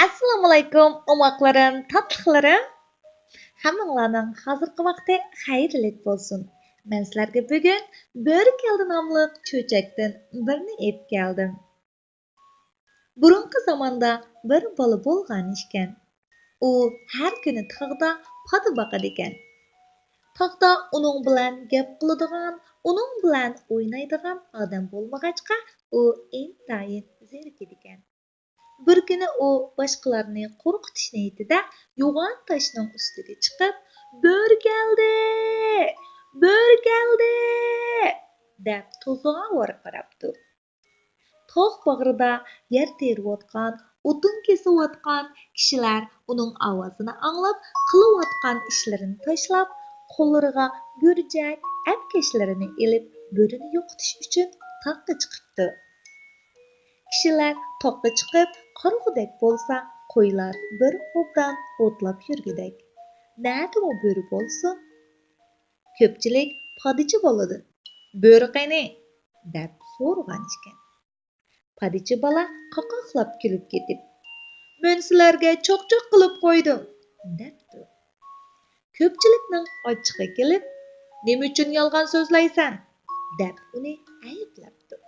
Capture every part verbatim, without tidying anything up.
ئەسسالامۇئەلەيكۇم، ئوماقلىرىم، تاتلىقلىرىم. ھەممىڭلارنىڭ ھازىرقى ۋاقتى خەيرلىك بولسۇن. مەن سىلەرگە بۈگۈن بۆرە كەلدى ناملىق چۆچەكتىن بىرنى ئېلىپ كەلدىم. بۇرۇنقى زاماندا بىر بالا بولغان ئىكەن. ئۇ ھەر كۈنى تاغدا پادا باقىدىكەن. تاغدا ئۇنىڭ بىلەن گەپ قىلىدىغان، ئۇنىڭ بىلەن ئوينايدىغان ئادەم بولمىغاچقا، ئۇ ئىنتايىن زېرىكىدىكەن. بىر كۈنى ئۇ باشقىلارنى قورقۇتۇش نىيىتىدە يوغان تاشنىڭ ئۈستىگە چىقىپ، «بۆرە كەلدى! بۆرە كەلدى!» دەپ توزۇغا ۋارقىراپتۇ. تاغ باغرىدا يەر تېرىۋاتقان، ئوتۇن كېسىۋاتقان كىشىلەر ئۇنىڭ ئاۋازىنى ئاڭلاپ، قىلىۋاتقان ئىشلىرىنى تاشلاپ، قوللىرىغا گۈرجەك، ئەپكەشلىرىنى ئېلىپ، بۆرىنى يوقىتىش ئۈچۈن تاغقا چىقىپتۇ. كىشىلەر تاغقا چىقىپ قارىغۇدەك بولسا، قويلار بىر ئوبدان ئوتلاپ يۈرگۈدەك. نەدىمۇ بۆرە بولسۇن؟ كۆپچىلىك پادىچى بالىدىن، «بۆرە قېنى؟» دەپ سورىغان ئىكەن. پادىچى بالا قاقاقلاپ كۈلۈپ كېتىپ، «مەن سىلەرگە چاقچاق قىلىپ قويدۇم» دەپتۇ. كۆپچىلىكنىڭ ئاچچىقى كېلىپ، «نېمە ئۈچۈن يالغان سۆزلەيسەن؟» دەپ ئۇنى ئەيىبلەپتۇ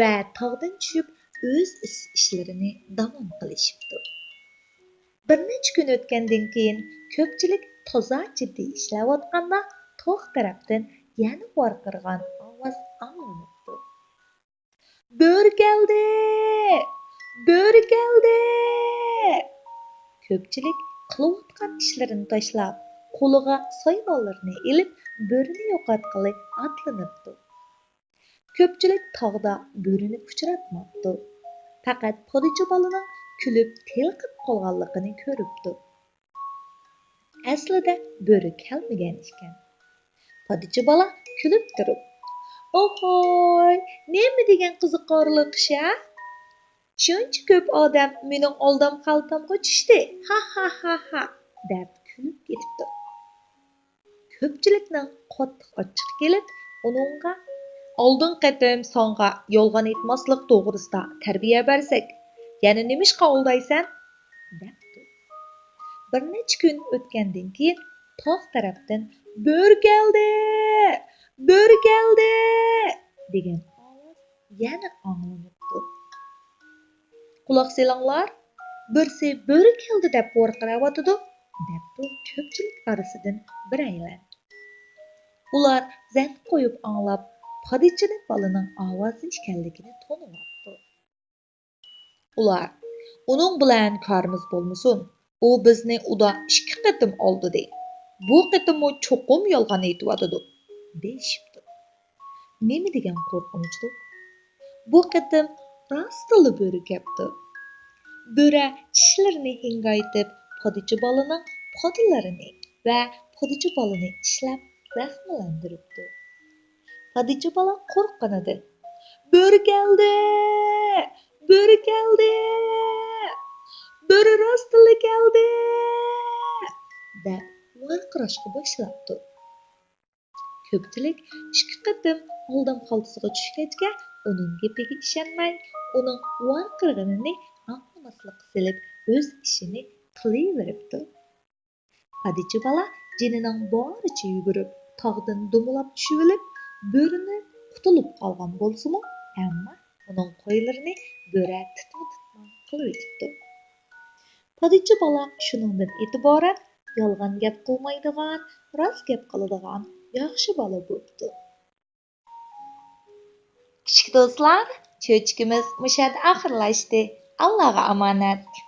ۋە تاغدىن چۈشۈپ ئۆز ئىش-، ئىشلىرىنى داۋام قىلىشىپتۇ. بىر نەچچە كۈن ئۆتكەندىن كېيىن كۆپچىلىك تازا جىددىي ئىشلەۋاتقاندا تاغ تەرەپتىن يەنە ۋارقىرىغان ئاۋاز ئاڭلىنىپتۇ. «بۆرە كەلدى! بۆرە كەلدى!» كۆپچىلىك قىلىۋاتقان ئىشلىرىنى تاشلاپ، قولىغا سايمانلىرىنى ئېلىپ، بۆرىنى يوقاتقىلى ئاتلىنىپتۇ. كۆپچىلىك تاغدا بۆرىنى ئۇچراتماپتۇ. پەقەت پادىچى بالىنىڭ كۈلۈپ تېلىقىپ قالغانلىقىنى كۆرۈپتۇ. ئەسلىدە بۆرە كەلمىگەن ئىكەن. پادىچى بالا كۈلۈپ تۇرۇپ، «ئوھوي، نېمە دېگەن قىزىقارلىق ئىش ھە؟ شۇنچە كۆپ ئادەم مېنىڭ ئالدام خالتامغا چۈشتى، ھا ھا ھا ھا» دەپ كۈلۈپ كېتىپتۇ. كۆپچىلىكنىڭ قاتتىق ئاچچىقى كېلىپ، ئۇنىڭغا، «ئالدىنقى قېتىم ساڭا يالغان ئېيتماسلىق توغرىسىدا تەربىيە بەرسەك، يەنە نېمىشقا ئالدايسەن؟» دەپتۇ. بىر نەچچە كۈن ئۆتكەندىن كېيىن تاغ تەرەپتىن، «بۆرە كەلدى! بۆرە كەلدى!» دېگەن ئاۋاز يەنە ئاڭلىنىپتۇ. «قۇلاق سېلىڭلار، بىرسى بۆرە كەلدى دەپ ۋارقىراۋاتىدۇ» دەپتۇ كۆپچىلىك ئارىسىدىن بىرەيلەن. ئۇلار زەن قويۇپ ئاڭلاپ، پادىچى بالىنىڭ ئاۋازى ئىكەنلىكىنى تونۇۋاپتۇ. ئۇلار، «ئۇنىڭ بىلەن كارىمىز بولمىسۇن، ئۇ بىزنى ئۇدا ئىككى قېتىم ئالدىدى. بۇ قېتىممۇ چوقۇم يالغان ئېيتىۋاتىدۇ» دېيىشىپتۇ. نېمە دېگەن قورقۇنچلۇق! بۇ قېتىم راستلا بۆرە كەپتۇ. بۆرە چىشلىرىنى ھىڭگايتىپ، پادىچى بالىنىڭ پادىلىرىنى ۋە پادىچى بالىنى چىشلەپ زەخىملەندۈرۈپتۇ. پادىچى بالا قورققىنىدى، «بۆرە كەلدى! بۆرە كەلدى! بۆرە راستلا كەلدى!» دەپ ۋارقىراشقا باشلاپتۇ. كۆپچىلىك ئىككى قېتىم ئالدام خالتىسىغا چۈشكەچكە، ئۇنىڭ گېپىگە ئىشەنمەي، ئۇنىڭ ۋارقىرىغىنىنى ئاڭلىماسلىققا سېلىپ، ئۆز ئىشىنى قىلىۋېرىپتۇ. پادىچى بالا جېنىنىڭ بارىچە يۈگۈرۈپ، تاغدىن دومىلاپ چۈشۈۋېلىپ، بۆرىنى قۇتۇلۇپ قالغان بولسىمۇ، ئەمما ئۇنىڭ قويلىرىنى بۆرە تىتما-تىتما قىلىۋېتىپتۇ. پادىچى بالا شۇنىڭدىن ئېتىبارەن يالغان گەپ قىلمايدىغان، راست گەپ قىلىدىغان ياخشى بالا بوپتۇ. كىچىك دوستلار، چۆچىكىمىز مۇشۇ يەردە ئاخىرلاشتى. ئاللاغا ئامانەت.